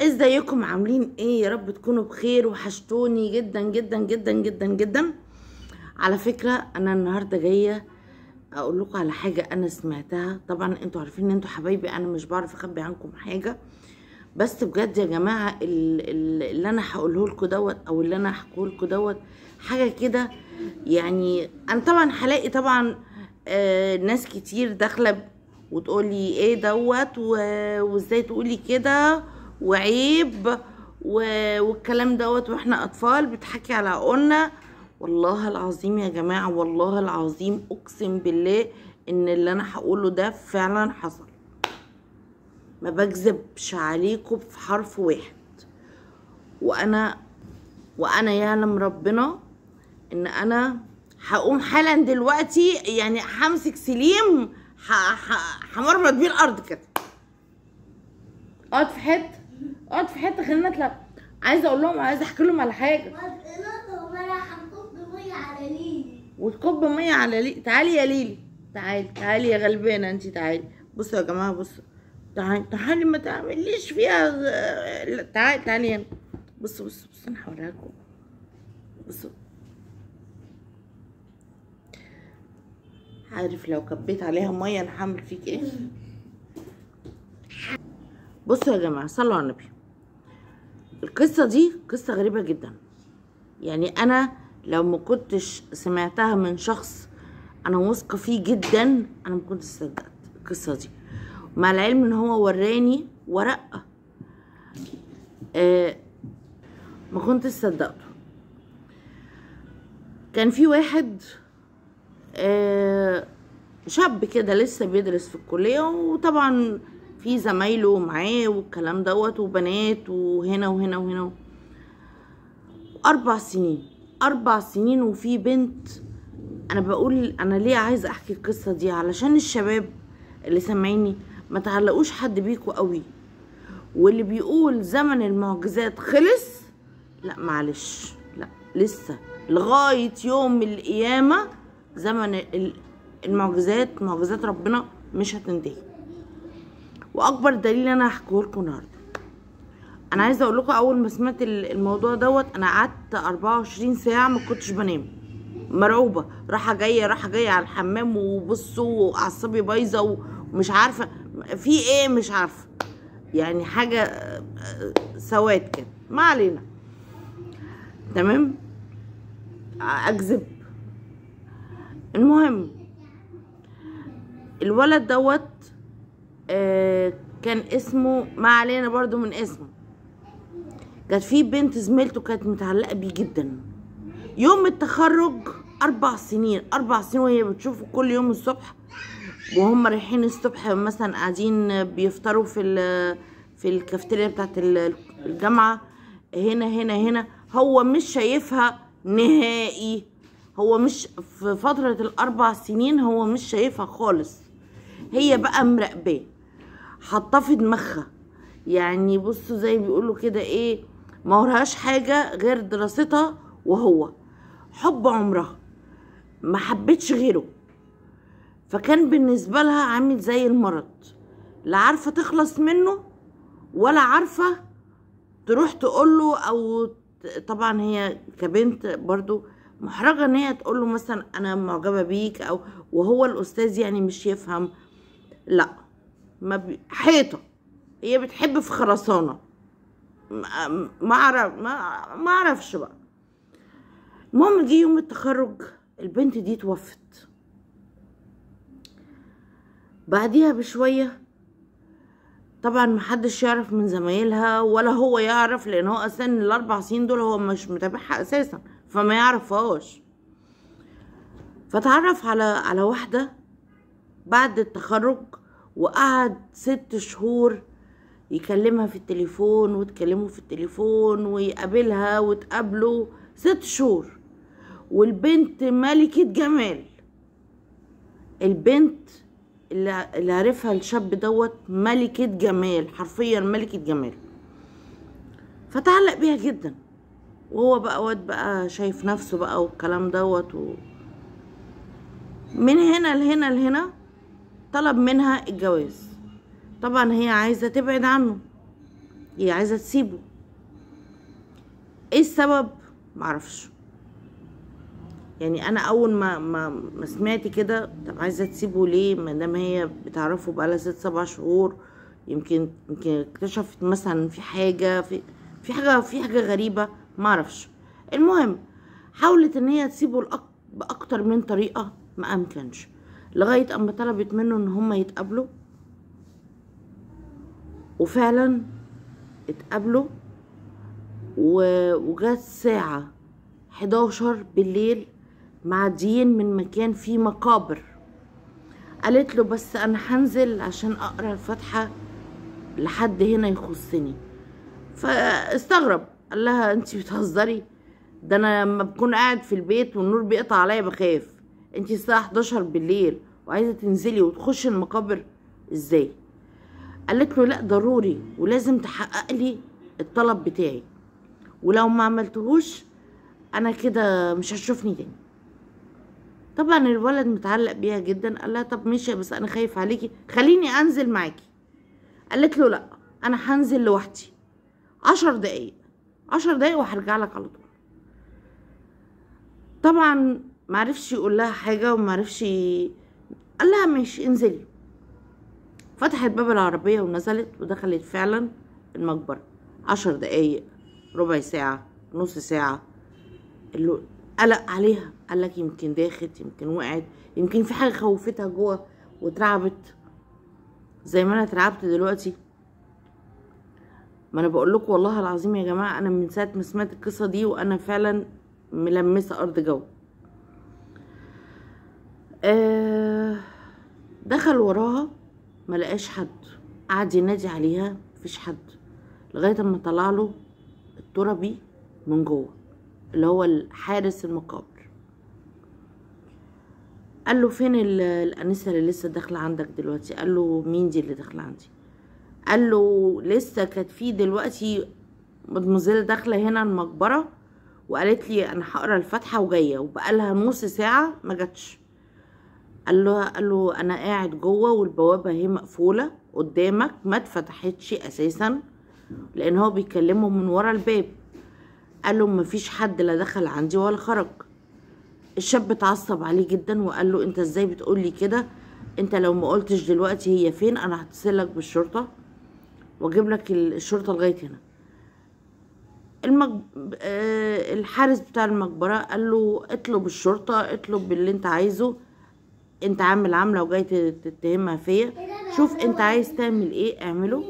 ازيكم؟ عاملين ايه؟ يا رب تكونوا بخير. وحشتوني جدا جدا جدا جدا جدا. على فكرة انا النهاردة جاية اقول لكم على حاجة انا سمعتها. طبعا انتوا عارفين ان انتوا حبايبي، انا مش بعرف اخبي عنكم حاجة، بس بجد يا جماعة اللي انا هقوله لكم دوت او اللي انا هحكيه لكم دوت حاجة كده. يعني انا طبعا هلاقي طبعا ناس كتير داخلة وتقولي ايه دوت وازاي تقولي كده وعيب والكلام دوت، واحنا اطفال بتحكي على عقولنا. والله العظيم يا جماعة، والله العظيم اقسم بالله ان اللي انا هقوله ده فعلا حصل، ما بكذبش عليكم في حرف واحد. وانا يعلم ربنا ان انا هقوم حالا دلوقتي، يعني همسك سليم همرمط بيه الارض كده. اقعد في حتة، اقعد في حتة، خلينا نطلع. عايزه اقول لهم، عايزه احكي لهم على حاجة. وتكب مية على ليلي. تعالي يا ليلي، تعالي تعالي يا غلبانه انت، تعالي. بصوا يا جماعة، بصوا، تعالي تعالي، ما تعمليش فيها، تعالي تعالي هنا. بصوا بصوا بصوا، انا هوريها لكم. بصوا، عارف لو كبيت عليها مية انا هعمل فيك ايه؟ بصوا يا جماعة، صلوا على النبي. القصة دي قصة غريبة جدا، يعني انا لو ما كنتش سمعتها من شخص انا واثقة فيه جدا انا ما كنتش صدقت القصة دي، مع العلم ان هو وراني ورقة ما كنتش صدقته. كان في واحد شاب كده لسه بيدرس في الكلية، وطبعا في زمايله معاه والكلام دوت، وبنات وهنا وهنا وهنا. 4 سنين، 4 سنين، وفي بنت. انا بقول انا ليه عايزه احكي القصة دي؟ علشان الشباب اللي سامعيني ما تعلقوش حد بيكوا قوي، واللي بيقول زمن المعجزات خلص، لا معلش، لا لسه لغاية يوم القيامة زمن المعجزات، معجزات ربنا مش هتنتهي. واكبر دليل انا هحكيه لكم النهارده. انا عايزه اقول لكم اول ما سمعت الموضوع دوت انا قعدت 24 ساعة ما كنتش بنام، مرعوبه، راحة جاية راحة جاية على الحمام، وبصوا واعصابي بايظة ومش عارفه في ايه، مش عارفه يعني حاجة سواد كده. ما علينا، تمام، اكذب. المهم الولد دوت كان اسمه، ما علينا برضو من اسمه، كانت في بنت زميلته كانت متعلقه بيه جدا. يوم التخرج 4 سنين، 4 سنين وهي بتشوفه كل يوم الصبح، وهم رايحين الصبح مثلا قاعدين بيفطروا في الكافتيريا بتاعت الجامعة، هنا هنا هنا، هو مش شايفها نهائي. هو مش في فترة ال4 سنين هو مش شايفها خالص. هي بقى مراقباه، حاطاه في دماغها، يعني بصوا زي بيقولوا كده ايه، ما ورهاش حاجة غير دراستها، وهو حب عمرها، ما حبتش غيره. فكان بالنسبة لها عامل زي المرض، لا عارفه تخلص منه ولا عارفه تروح تقوله. او طبعا هي كبنت برضو محرجه ان هي تقوله مثلا انا معجبه بيك، او وهو الاستاذ يعني مش يفهم، لا ما حيطة، هي بتحب في خرسانه، ما اعرف، ما اعرفش بقى. المهم جه يوم التخرج البنت دي توفت. بعديها بشوية طبعا محدش يعرف من زمايلها ولا هو يعرف، لان هو اساسا ال4 سنين دول هو مش متابعها اساسا، فما يعرفهاش. فتعرف على واحدة بعد التخرج، وقعد 6 شهور يكلمها في التليفون وتكلمه في التليفون، ويقابلها وتقابله 6 شهور. والبنت ملكة جمال، البنت اللي عرفها الشاب دوت ملكة جمال، حرفيا ملكة جمال. فتعلق بيها جدا، وهو بقى واد بقى شايف نفسه بقى والكلام دوت من هنا لهنا لهنا طلب منها الجواز. طبعا هي عايزة تبعد عنه، هي عايزة تسيبه. ايه السبب؟ معرفش. يعني انا اول ما سمعت كده، طب عايزة تسيبه ليه ما دام هي بتعرفه بقالها 6 7 شهور؟ يمكن اكتشفت مثلا في حاجة، في حاجة غريبة، معرفش. المهم حاولت ان هي تسيبه باكتر من طريقة، ما امكنش، لغاية اما طلبت منه ان هما يتقابلوا، وفعلا اتقابلوا. وجات الساعة 11 بالليل، معديين من مكان فيه مقابر. قالت له بس انا هنزل عشان اقرا الفاتحة لحد هنا يخصني. فاستغرب، قال لها انتي بتهزري؟ ده انا لما بكون قاعد في البيت والنور بيقطع عليا بخاف، انتي الساعة 11 بالليل وعايزة تنزلي وتخشي المقابر ازاي؟ قالت له لا ضروري، ولازم تحقق لي الطلب بتاعي، ولو ما عملتهوش انا كده مش هتشوفني تاني. طبعا الولد متعلق بيها جدا، قال لها طب ماشي بس انا خايف عليكي، خليني انزل معاكي. قالت له لا انا هنزل لوحدي 10 دقايق، 10 دقايق وهرجع لك على طول. طبعا معرفش يقول لها حاجة ومعرفش قال لها ماشي انزلي. فتحت باب العربية ونزلت ودخلت فعلا المقبرة. 10 دقايق، ربع ساعة، نص ساعة. اللي قلق عليها، قال لك يمكن داخت، يمكن وقعت، يمكن في حاجة خوفتها جوه واترعبت زي ما انا اترعبت دلوقتي. ما انا بقول لكم والله العظيم يا جماعة، انا من ساعة ما سمعت القصة دي وانا فعلا ملمسة ارض جو. دخل وراها ما لقاش حد، قعد ينادي عليها مفيش حد، لغاية اما طلع له التربي من جوه اللي هو الحارس المقابر. قال له فين الانسة اللي لسه داخله عندك دلوقتي؟ قال له مين دي اللي داخله عندي؟ قال له لسه كانت في دلوقتي مدموزيل داخله هنا المقبرة وقالت لي انا هقرا الفاتحة وجاية، وبقالها نص ساعة ما جاتش. قال له انا قاعد جوه والبوابه هي مقفولة قدامك، ما اتفتحتش اساسا، لان هو بيكلمه من ورا الباب. قال له مفيش حد لا دخل عندي ولا خرج. الشاب اتعصب عليه جدا وقال له انت ازاي بتقولي كده؟ انت لو ما قلتش دلوقتي هي فين انا هتصلك بالشرطة واجيب لك الشرطة لغاية هنا. الحارس بتاع المقبرة قال له اطلب الشرطة، اطلب اللي انت عايزه، انت عامل عامله وجاي تتهمها فيا، شوف انت عايز تعمل ايه اعمله،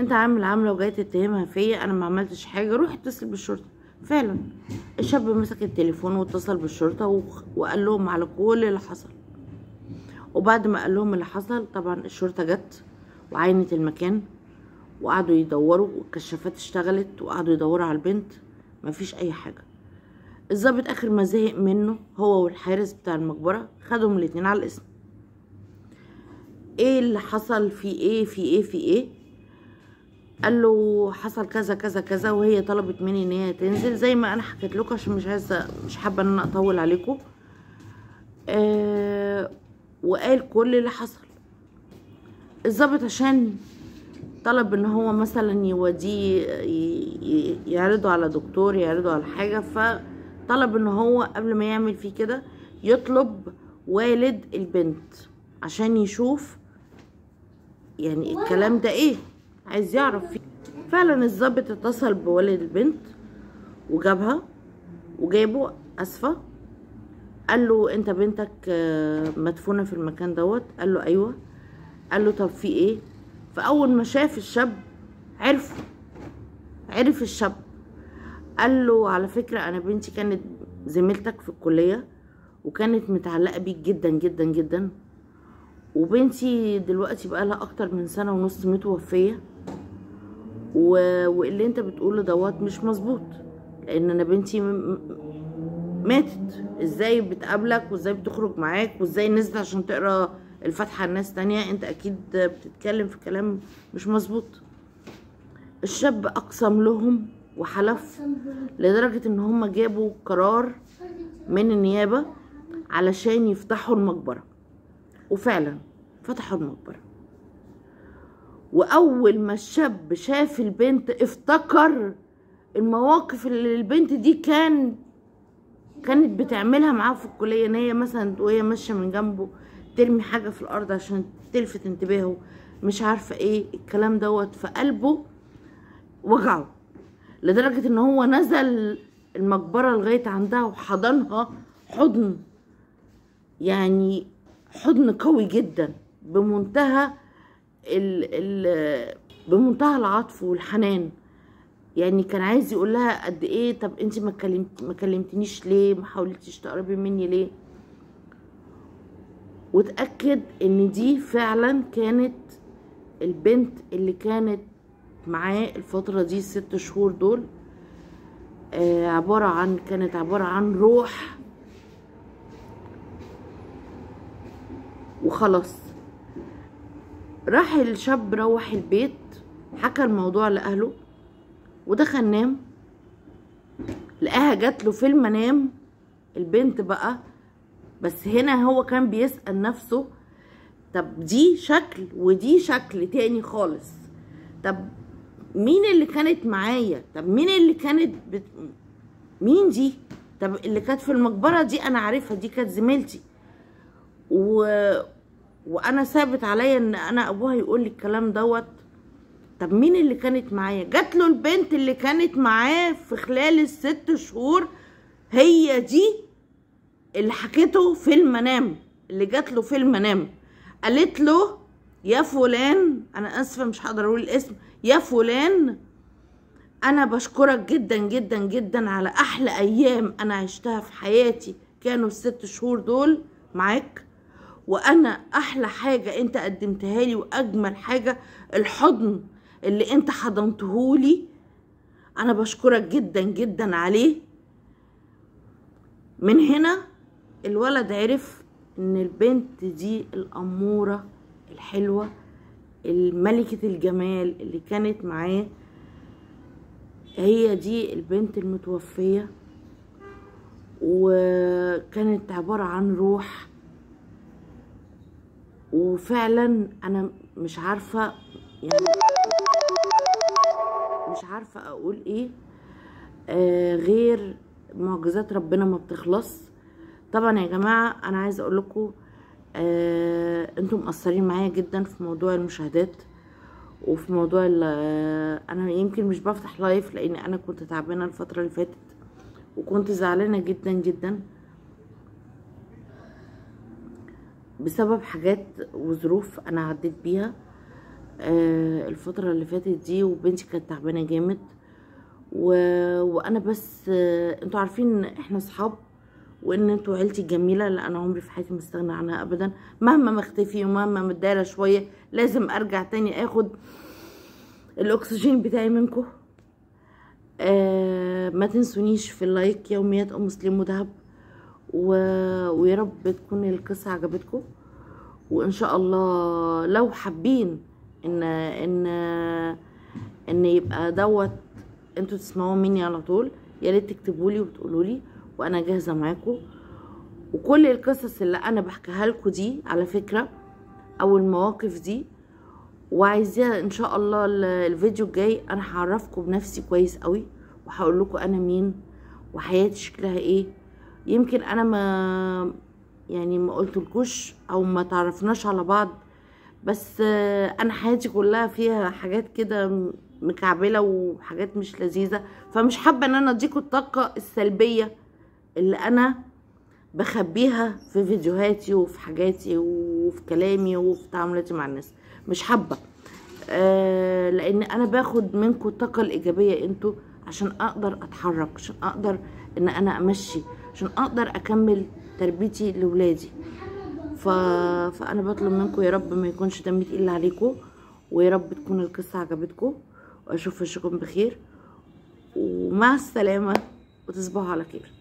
انت عامل عامله وجاي تتهمها فيا، انا ما عملتش حاجة، روح اتصل بالشرطة. فعلا الشاب مسك التليفون واتصل بالشرطة وقال لهم على كل اللي حصل. وبعد ما قال لهم اللي حصل طبعا الشرطة جت وعاينت المكان وقعدوا يدوروا، والكشافات اشتغلت وقعدوا يدوروا على البنت، مفيش اي حاجة. الضابط اخر ما زهق منه هو والحارس بتاع المقبرة، خدهم الاتنين على الاسم. ايه اللي حصل؟ في ايه في ايه في ايه؟ قال له حصل كذا كذا كذا، وهي طلبت مني ان هي تنزل زي ما انا حكيت لكم عشان مش حابة ان انا اطول عليكم. وقال كل اللي حصل. الضابط عشان طلب ان هو مثلا يوديه يعرضه على دكتور، يعرضه على حاجة، فطلب ان هو قبل ما يعمل فيه كده يطلب والد البنت عشان يشوف يعني الكلام ده ايه، عايز يعرف فيه. فعلا الضابط اتصل بوالد البنت وجابها وجابه، اسفه، قال له انت بنتك مدفونة في المكان دوت؟ قال له ايوه. قال له طب في ايه؟ فاول ما شاف الشاب عرف الشاب. قال له على فكرة انا بنتي كانت زميلتك في الكلية وكانت متعلقه بيك جدا جدا جدا، وبنتي دلوقتي بقالها اكتر من 1.5 سنة متوفيه، واللي انت بتقوله دوت مش مظبوط، لان انا بنتي ماتت. ازاي بتقابلك وازاي بتخرج معاك وازاي نزلت عشان تقرا الفاتحة لناس تانية؟ انت اكيد بتتكلم في كلام مش مظبوط. الشاب اقسم لهم وحلف لدرجة ان هم جابوا قرار من النيابة علشان يفتحوا المقبرة، وفعلا فتحوا المقبرة. واول ما الشاب شاف البنت افتكر المواقف اللي البنت دي كانت بتعملها معاه في الكلية، ان هي مثلا وهي ماشية من جنبه ترمي حاجة في الارض عشان تلفت انتباهه، مش عارفه ايه الكلام دوت. في قلبه وجعه لدرجة ان هو نزل المقبرة لغاية عندها وحضنها حضن، يعني حضن قوي جدا بمنتهى بمنتهى العطف والحنان. يعني كان عايز يقول لها قد ايه، طب انت ما كلمتنيش ليه، ما حاولتيش تقربي مني ليه. وتأكد ان دي فعلا كانت البنت اللي كانت معاه الفترة دي، 6 شهور دول، كانت عبارة عن روح وخلاص. راح الشاب روح البيت، حكى الموضوع لأهله ودخل نام. لقاها جات له في المنام البنت بقى. بس هنا هو كان بيسأل نفسه، طب دي شكل ودي شكل تاني خالص، طب مين اللي كانت معايا؟ طب مين اللي كانت مين دي؟ طب اللي كانت في المقبرة دي انا عارفها، دي كانت زميلتي، وانا ثابت عليا ان انا ابوها يقول لي الكلام دوت. طب مين اللي كانت معايا؟ جات له البنت اللي كانت معاه في خلال ال6 شهور، هي دي اللي حكيته في المنام، اللي جات له في المنام. قالت له يا فلان، انا اسفه مش هقدر اقول الاسم، يا فلان انا بشكرك جدا جدا جدا على احلى ايام انا عشتها في حياتي، كانوا ال6 شهور دول معاك، وانا احلى حاجة انت قدمتها لي واجمل حاجة الحضن اللي انت حضنتهولي، انا بشكرك جدا جدا عليه. من هنا الولد عرف ان البنت دي الاموره الحلوة الملكة الجمال اللي كانت معاه هي دي البنت المتوفيه، وكانت عبارة عن روح. وفعلا انا مش عارفه، يعني مش عارفه اقول ايه غير معجزات ربنا ما بتخلص. طبعا يا جماعة انا عايزه اقول لكم انتم مقصرين معايا جدا في موضوع المشاهدات وفي موضوع انا يمكن مش بفتح لايف لان انا كنت تعبانة الفترة اللي فاتت وكنت زعلانة جدا جدا بسبب حاجات وظروف انا عديت بيها الفترة اللي فاتت دي، وبنتي كانت تعبانة جامد وانا بس انتوا عارفين احنا اصحاب وان انتوا عيلتي الجميلة اللي انا عمري في حياتي ما استغنى عنها ابدا، مهما ما اختفي ومهما متضايقة شوية لازم ارجع تاني اخد الاكسجين بتاعي منكم. ما تنسونيش في ال like، يوميات ام سليم ودهب، ويا رب تكون القصة عجبتكم، وان شاء الله لو حابين ان ان ان يبقى دوت انتوا تسمعوه مني على طول، يا ريت تكتبوا لي وتقولوا لي وانا جاهزة معاكم. وكل القصص اللي انا بحكيها لكم دي على فكرة او المواقف دي، وعايزاها ان شاء الله الفيديو الجاي انا هعرفكم بنفسي كويس قوي، وهقول لكم انا مين وحياتي شكلها ايه. يمكن انا ما يعني ما قلتلكوش او ما تعرفناش على بعض، بس انا حياتي كلها فيها حاجات كده مكعبله وحاجات مش لذيذة، فمش حابة ان انا اديكم الطاقة السلبية اللي انا بخبيها في فيديوهاتي وفي حاجاتي وفي كلامي وفي تعاملاتي مع الناس، مش حابة لان انا باخد منكم الطاقة الايجابية انتوا عشان اقدر اتحرك، عشان اقدر ان انا امشي، عشان اقدر اكمل تربيتي لولادي. فانا بطلب منكم يا رب ما يكونش دمي تقيل عليكم، ويا رب تكون القصة عجبتكم، واشوف وشكم بخير، ومع السلامة، وتصبحوا على خير.